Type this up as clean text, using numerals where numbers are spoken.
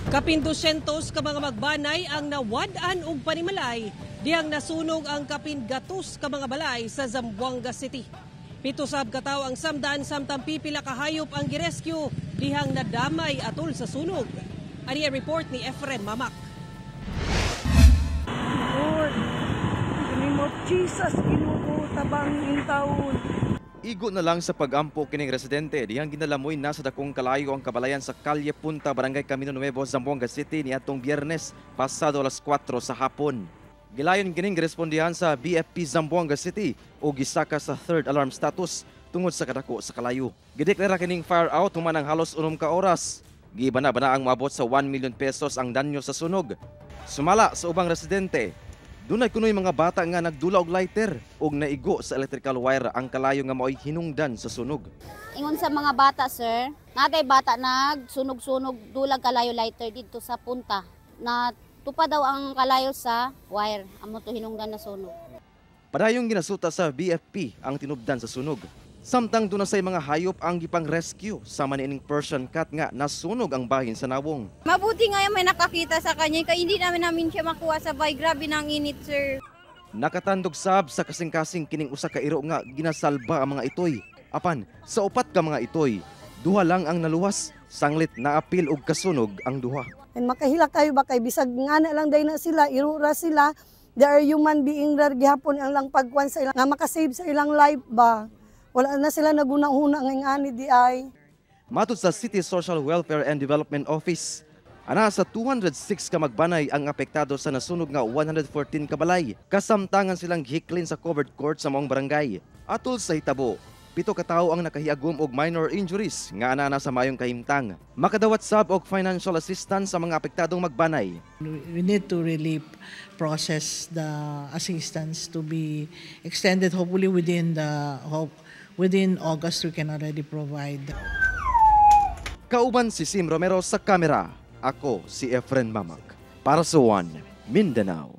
Kapin 200 ka mga magbanay ang nawad-an og panimalay dihang nasunog ang kapin 300 ka mga balay sa Zamboanga City. 7 sab ka tawo ang samdaan samtang pipila ka hayop ang girescue dihang nadamay atol sa sunog. Ani ang report ni Efrem Mamak. Lord, in the name of Jesus, Ginoo, tabang intawon. Igo na lang sa pagampo kining residente dihang ginalamoy na sa dakong kalayo ang kabalayan sa Kalye Punta, Barangay Camino Nuevo, Zamboanga City niadtong Biyernes pasado alas 4 sa hapon. Gilayon kining girespondihan sa BFP Zamboanga City o gisaka sa third alarm status tungod sa kadako sa kalayo. Gideklara kining fire out human ang halos 6 ka oras. Gibana-bana ang moabot sa 1 million pesos ang danyo sa sunog. Sumala sa ubang residente, dunay kunoy mga bata nga nagdula og lighter ug naigo sa electrical wire ang kalayo nga maoy hinungdan sa sunog. Ingon sa mga bata, sir, natay bata nagsunog-sunog dulag kalayo lighter dito sa punta. Na tupa daw ang kalayo sa wire, amo to hinungdan na sunog. Padayong ginasuta sa BFP ang tinubdan sa sunog. Samtang duna say mga hayop ang gipang rescue sama niining Persian cat nga nasunog ang bahin sa nawong. Mabuti nga yung may nakakita sa kanya kaya hindi namin namin siya makuha sa bay. Grabe ng init, sir. Nakatandog sab sa kasing-kasing kining usa ka iro nga ginasalba ang mga itoy. Apan sa upat ka mga itoy, duha lang ang naluwas, sanglit naapil og kasunog ang duha. And makahilak kayo ba kay bisag nga na lang day na sila, irura sila, they are human being ra gihapon ang lang pagkuan sa ilang nga makasave sa ilang life ba. Wala na sila nagunang-huna ng ani di ay. Matud sa City Social Welfare and Development Office, ana sa 206 ka magbanay ang apektado sa nasunog nga 114 ka balay. Kasamtangan silang gihiklin sa covered court sa maong barangay. Atol sa hitabo, 7 ka tawo ang nakahiagom og minor injuries nga ana na sa mayong kahimtang. Makadawat sab og financial assistance sa mga apektadong magbanay. We need to really process the assistance to be extended. Hopefully within August we can already provide. Kauban si Sim Romero sa kamera. Ako si Efren Mamak. Para sa One, Mindanao.